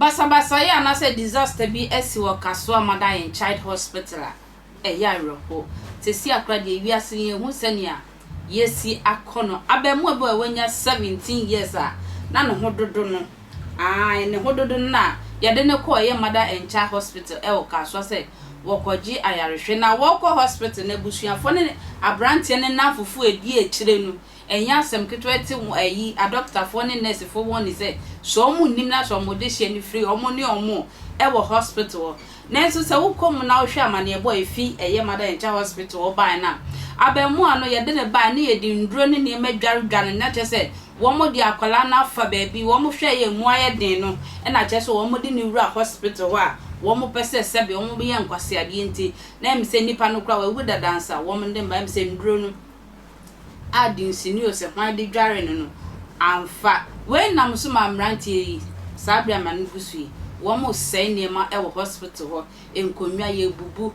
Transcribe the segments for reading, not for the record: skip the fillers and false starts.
Basabasayɛ anaasɛ disaster bi asi wɔ Kasoa Mother and Child Hospital a ɛyɛ awerɛho. Seesei koraa deɛ wiase no yɛnhu sɛnea yɛasi akɔ no. Abaamua bi a wanya 17 years a na ne ho dodo no, ae, ne ho dodo no na yɛde no kɔɔ ɛyɛ Mother and Child Hospital ɛwɔ Kasoa sɛ wɔkɔgye ayarehwɛ. Na wɔrekɔ hospital no, abusuafoɔ ne aberanteɛ no nnamfofoɔ a ɛdi akyire no, ɛnyɛ asɛm ketewa ɛte wɔn ayi adɔkotafoɔ ne nɛɛsefoɔ wɔn ni sɛ sɛ wɔn nnim na sɛ wɔn de hyɛ no firi wɔn ne wɔn ɛwɔ hospital hɔ. Nanso sɛ wokɔ mu na wohwɛ amanneɛbɔ a ɛfi ɛyɛ Mother and Child Hospital hɔ baeɛ no a, abaamua no yɛde no baeɛ ne yɛde nnuro ne nneɛma dwaredware no na kyerɛ sɛ wɔn de akwadaa no afa baabi wɔn hwɛ yɛ mu ayɛ den no ɛna kyerɛ sɛ wɔn de no wura hospital hɔ a wɔn pɛ sɛ sɛbe wɔn bɛyɛ nkwaseadeɛ nti na ɛmu sɛ nipa no koraa wawu dada nsa wɔn de mba ɛmu sɛ nnuro no a de nsini o sɛ hwan de dware no amfa. Wei nam so ma mmeranteɛ yi saa bere ama no gu so yi wɔn sɛe nneɛma ɛwɔ hospital hɔ, nkonnwa yɛbubu,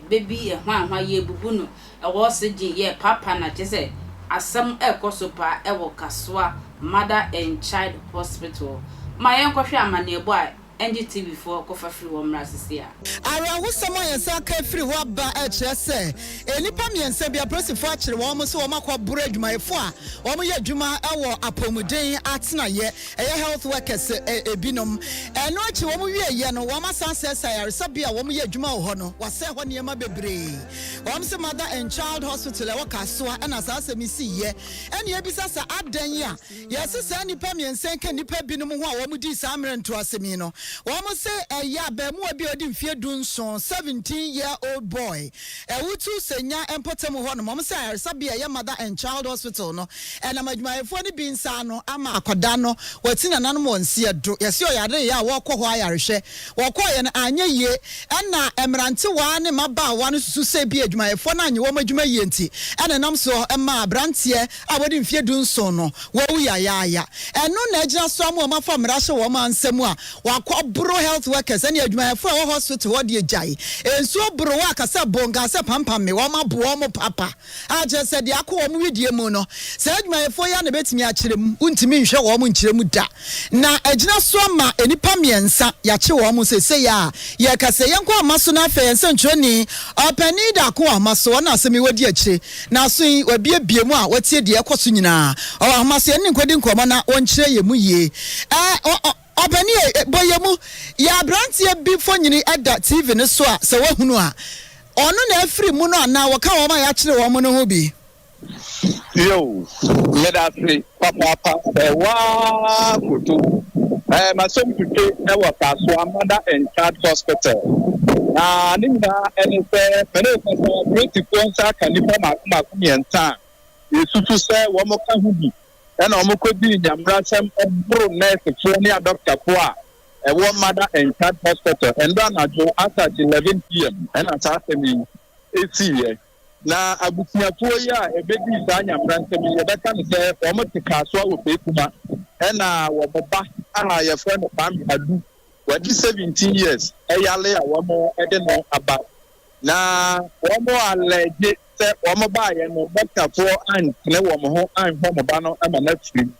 baby ɛhwanhwa yɛbubu no, ɛwɔ oxygen yɛ papa na kyerɛ sɛ asɛm ɛkɔ so paa ɛwɔ Kasoa Mother and Child Hospital. Ma yɛnkɔhwɛ amanneɛbɔ a NGTV foɔ kɔfa firi wɔn mmra sisi a. Awerɛhosɛm a yɛnsa aka afiri hɔ aba kyerɛ sɛ nnipa mmiɛnsa bi apolisifoɔ akyere wɔn sɛ wɔn akɔboro adwumayɛfoɔ a wɔyɛ adwuma wɔ apɔmuden atenaeɛ, ɛyɛ health workers ebinom. Ɛno akyi wɔn wieɛ no, wɔn asan sɛsɛ ayaresabea a wɔyɛ adwuma wɔ hɔ no, wɔasɛe hɔ nneɛma bebree. Wɔn sɛ Mother and Child Hospital ɛwɔ Kasoa ɛna saa asɛm yi si yɛ. Ɛna ebisa sɛ adan yi a yɛse saa nnipa mmiɛnsa nka nnipa binom ho a wɔn di saa mmerɛ ntoasɛm yi no, wɔn sɛ ɛyɛ abaamuwa bi a ɔdi mfeɛ 17, 17 year old boy, ɛwotu Senya mpɔtam hɔ nom. Wɔn sɛ ayaresabea ɛyɛ Mother and Child Hospital no, ɛnam adwumayɛfoɔ no bi nsa ano ama akwadaa no wɔti nananom wɔn nseɛ do. Yɛsi ɔyare yɛ a wɔrekɔ hɔ ayarehwɛ, wɔkɔɔyɛ no anyɛ yie, ɛna mmerantewa ne mmabaawa no susu sɛ bi adwumayɛfoɔ no anyɛ wɔn adwuma yie nti ɛna nam so ɛma aberanteɛ a wɔde mfeɛ 17 no wɔwu yayaaya. Ɛno na agyina so ama wɔn afa mmara hyɛ wɔn ansa mu a wakɔ health workers ɛne adwumayɛfoɔ a ɛwɔ hospital hɔ de agyae nsuo boro wɔ akasa bonga sɛ pampam me wɔn abo wɔn papa a kyerɛ sɛ deɛ akɔ wɔn widie mu no, saa adwumayɛfoɔ yi a na bɛtumi akyerɛ mu, wontumi nhwɛ wɔn nkyerɛ mu da. Na agyina so ama nnipa mmiɛnsa yɛakye wɔn seesei a yɛkasa. Yɛnkɔ ama so no afei yɛn nsɛntwerɛni ɔpanin daako wɔ ahoma so. Ɔno asɛm yi wɔdi akyire na aso yi wabiebie mu a wɔtie deɛ ɛkɔ so nyinaa. Ɔwɔ ahoma so, yɛne ne nkɔdi nkɔmmɔ na wɔnkyerɛ yɛn mu yie. Ɔpanin, bɔ yɛ mu yɛ aberanteɛ bi mfonyini ɛda TV no so a sɛ wahunu a ɔno na afiri mu no anaa wɔka wɔn a yɛakyere wɔn no ho bi? Yo, medase papaapa. Waa koto masom twitwe ɛwɔ Kasoa Mother and Child Hospital na ne nyinaa ɛne sɛ mene kasa polisifoɔ nsa aka nnipa mako mako mmiɛnsa a yɛsusu sɛ wɔn ka ho bi ɛna wɔn kɔdii nyamrasɛm ɛboro nɛɛsefoɔ ne adɔktafoɔ a ɛwɔ Mother and Child Hospital ɛndɔ anadwo asat 11 p.m. Ɛna saa asɛm yi esiiɛ na abusuafoɔ yi a ɛbɛdii saa nyamrasɛm yi, yɛbɛka no sɛ wɔn te Kasoa wɔ Peekuma, ɛna wɔn ba a yɛfrɛ no Kwame Adu, wɔde 17 years, ɛyale a wɔn ɛde no aba na wɔn alɛgye sɛ wɔn baayɛ no, dɔktafoɔ antene wɔn ho anhwɛ wɔn ba no ama no afiri mu.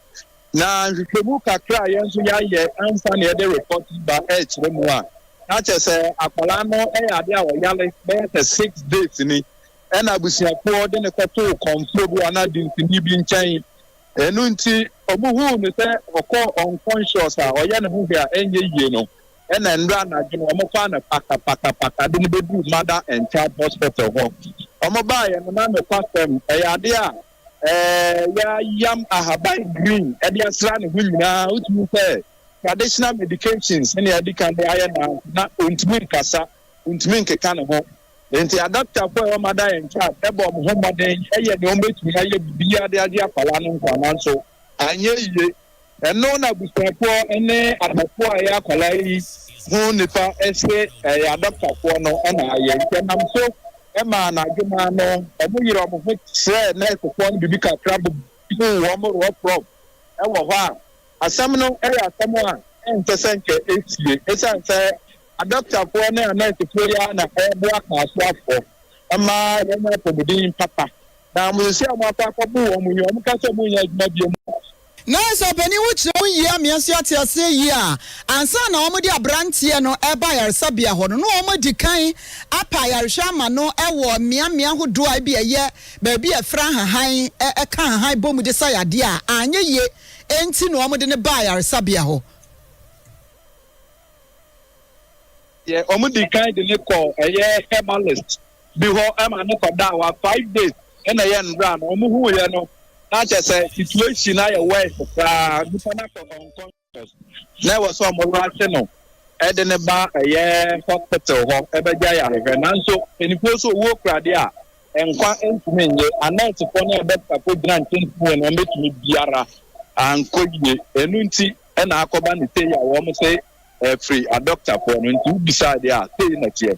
Na nhwehwɛmu kakra a yɛn nso yɛayɛ ansa na yɛde report ba ɛrekyerɛ mu a, na kyerɛ sɛ akwadaa no ɛyɛ adeɛ a ɔyale bɛyɛ sɛ 6 days ni, ɛna abusuafoɔ de ne kɔtoo kɔnfuo bi anaa dinsini bi nkyɛn. Ɛno nti ɔmo huu no sɛ ɔkɔ unconscious a ɔyɛ ne ho hwɛ a ɛnyɛ yie no, ɛna nnura anadwo no ɔmo fa no pakapakapaka de no bɛduru Mother and Child Hospital hɔ. Ɔmo baayɛ no na nokwasɛm ɛyɛ adeɛ a yɛayam ahaban green ɛde asra ne ho nyinaa. Wotumi sɛ traditional medications ɛna yɛde kan de ayɛ na ontumi nkasa, ontumi nkeka ne ho. Nti adɔktafoɔ a ɛwɔ Mother and Child ɛbɔ ɔmo ho mmɔden ɛyɛ nea ɔmo bɛtumi ayɛ biribiara de agye akwadaa no nkwa, nanso anyɛ yie. Ɛno na abusuafoɔ ne adɔfoɔ a ɛyɛ akwadaa yi ho nipa ɛsɛ ɛyɛ adɔktafoɔ no ɛna ayɛ. Nti ɛnam so ɛma anadwoma no ɔmo yere ɔmo ho kyerɛ nɛɛsefoɔ no biribi kakra bubu wɔn rɔprɔp ɛwɔ hɔ a asɛm no ɛyɛ asɛm a ɛnsɛ sɛ nkyɛ esie, esiane sɛ adɔktafoɔ ne anɛɛsefoɔ yi ara na ɛreboa kaasoafoɔ ɛma wɔn apɔmuden papa na mo sisi a mo akɔ akɔbo wɔn yi, wɔn ka sɛ wɔn nyɛ adwuma bio mu. Na sɛ ɔpanin wo kyerɛ mu yie ama yɛn nso yɛate aseɛ yie a, ansa na wɔde aberanteɛ no reba ayaresabea hɔ no, na wɔadi kan apɛ ayarehwɛ ama no wɔ mmeammea ahodoɔ a ebi ɛyɛ baabi a ɛfra ahahan, ɛka ahahan bɔ mu de sa yadeɛ a anyɛ yie nti na wɔde no baa ayaresabea hɔ. Deɛ wɔdi kan de no kɔɔ ɛyɛ herbalist bi hɔ ma no kɔdaa hɔ 5 days, ɛna ɛyɛ nnora no wɔn huiɛ no na kyerɛ sɛ situation ayɛ worse koraa. Nipa no akɔ unconscious na ɛwɔ sɛ wɔn rush no ɛde ne ba ɛyɛ hospital hɔ ɛbɛgye ayarehwɛ, nanso mpanimfoɔ nso owuo kura deɛ a nkwa ntumi nye. Anɛɛsefoɔ ne adɔkotafoɔ gyina nkyɛnkyɛn no, wɔn bɛtumi biara ankɔ yie. Ɛnu nti ɛna akɔba ne sei a wɔn sɛ ɛfiri adɔkotafoɔ no nti wobisa deɛ a sei na teɛ.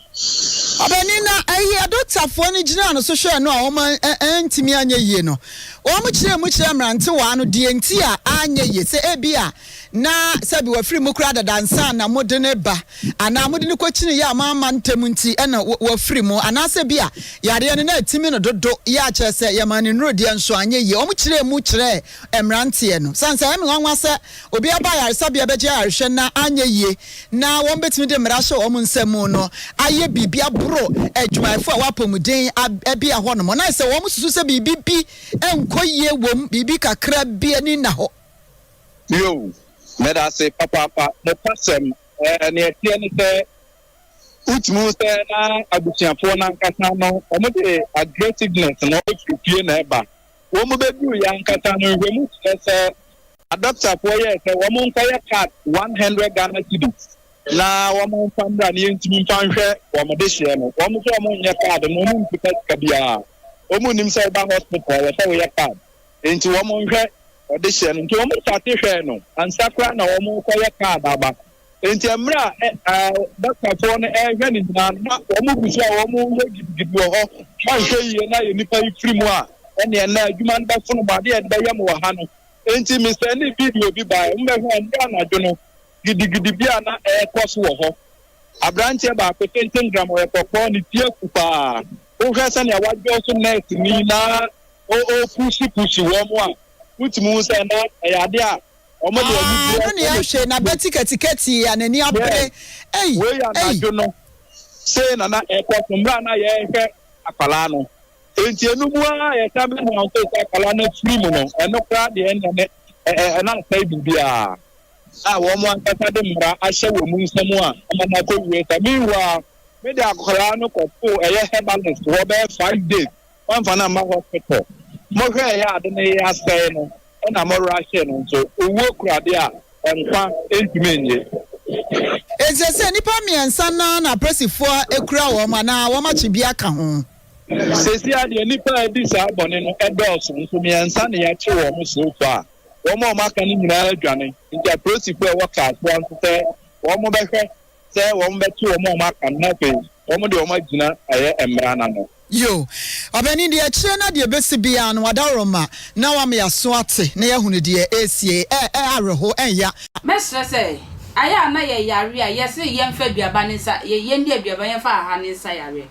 Ɔbɛni, na ɛyi adɔkotafoɔ no gyina no so hwɛ no a wɔn ntumi anyɛ yie no, wɔn kyerɛ mu kyerɛ mmerantewaa no deɛ nti a anyɛ yie, sɛ ebi a na sɛbi wɔfiri mu kora dada nsa na mode ne ba anaa mode ne kɔkyini yɛ a moama ntɛm nti ɛna wɔfiri mu, anaasɛ bi a yareɛ no na atimi no dodo yɛ akyerɛ sɛ yɛma ne nnuro deɛ nso anyɛ yie. Wɔn kyerɛ mu kyerɛ mmeranteɛ no san sɛ ɛmi nwanwa sɛ obi aba ayaresabea bɛgye ayarehwɛ na anyɛ yie na wɔn bɛtumi de mmara hyɛ wɔn nsam mu no ayɛ biribi aboro adwumayɛfo a wɔapɔmuden bi a hɔnom na sɛ wɔn susu sɛ biribi bi nkɔ yie wɔm, biribi kakra bi ani na hɔ. Yo, mɛda ase papaapa. Nokwasɛm nea ɛteɛ ne sɛ wotumi sɛ na abusuafoɔ no ankasa no wɔn de aggressiveness no efiri fie na ɛba. Wɔn bɛduru yɛ ankasa no, nhwɛmu kyerɛ sɛ adɔktafoɔ yɛ sɛ wɔn nkɔyɛ card 100 Ghana cedis na wɔn mfa mmra ne yɛntumi mfa nhwɛ wɔn de hyɛ no. Wɔn nso wɔn nyɛ card no, wɔn nkuta sika biara. Wɔn nim sɛ ɔba hospital wɔ sɛ wɔyɛ card nti wɔn nhwɛ ɔde hyɛ no, nti wɔn start hwɛ no ansa koraa na wɔn kɔyɛ card aba. Nti mmerɛ a dɔktafoɔ no ɛrehwɛ no nyinaa no, na wɔn gu so a wɔn yɛ gidigidi wɔ hɔ. Wɔnhwɛ yie na yɛ nipa yi firi mu a, ɛnneɛ na adwuma no bɛfono mu adeɛ yɛde bɛyɛ mo wɔ ha no. Nti mesɛ ne video bi baa wɔn bɛhwɛ mmerɛ anadwo no gidigidi bi a na ɛrekɔ so wɔ hɔ. Aberanteɛ baako tenten gram, ɔyɛ kɔkɔɔ, ne ti afu paa. Wohwɛ sɛnea wadwɔ so nɛɛse ni na ɔpush push wɔn a, wotumi hu sɛ na ɛyɛ adeɛ a wɔn de ani. Ɛno ne ɛhwɛ n'abati katikati a n'ani abere. Ɛyi wei anadwo no sei na na ɛkɔ so mmerɛ a na yɛrehwɛ akwadaa no. Nti enum a yɛsan bɛ na nso sɛ akwadaa no afiri mu no, ɛno koraa deɛ ɛnna ne ɛ ɛna asɛe biribiara a wɔn ankasa de mmara ahyɛ wɔn mu nsam a ama no akɔ wie. Sɛ meanwhile me de akwadaa no kɔto ɛyɛ herbalist hɔ bɛyɛ 5 days, wɔamfa no amma hospital. Mohwɛ ɛyɛ ade no yɛ asɛe no, ɛna mo rush no nso. Owuo kurade a nkwa ntumi nye. Eti sɛ nipa mmiɛnsa na apolisifoɔ ekura wɔn anaa wɔn akyi bi aka ho? Sesi adeɛ, nipa a edi saa bɔne no ɛdɔɔso, nso mmiɛnsa na yɛakye wɔn so far. Wɔn a wɔn aka no nyinaa adwane, nti apolisifoɔ a ɛwɔ Kaafoɔ nso sɛ wɔn bɛhwɛ sɛ wɔn bɛkye wɔn a wɔn aka no na afei wɔn de wɔn agyina ɛyɛ mmara n'ano. Yo, ɔbɛni, deɛ akyire na deɛ bɛsi biara no, wadaworo na wama yɛaso ate na yɛahunu deɛ ɛresie. ɛ ɛ awerɛho ɛnya. Mɛsrɛ sɛ ayɛ a na yɛ yare a yɛse yɛmfa aduaba ne nsa, yɛndi aduaba, yɛmfa aha ne nsa yareɛ,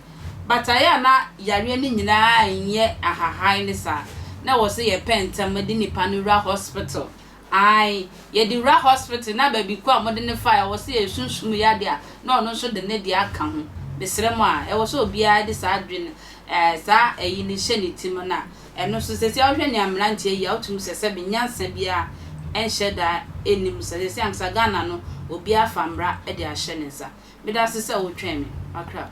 but ayɛ a na yareɛ no nyinaa nyɛ ahahan ne saa na wɔ sɛ yɛpɛ ntɛm de nipa no wura hospital. Ae, yɛde wura hospital na baabi ko a wɔde ne fa a ɛwɔ sɛ yɛsunsum yadeɛ a na ɔno nso de ne deɛ aka ho. Mesrɛ mo a ɛwɔ sɛ obiara de saa adwene saa ɛyi no hyɛ ne ti mu. Na ɛno nso sɛsi a wohwɛ nea mmeranteɛ yi a wotumi sɛ sɛbi nyansa biara ɛnhyɛ da ɛnim sɛ sɛsi ankasa Ghana no obiara fa mmara de ahyɛ ne nsa. Meda ase sɛ wotwɛn me makra.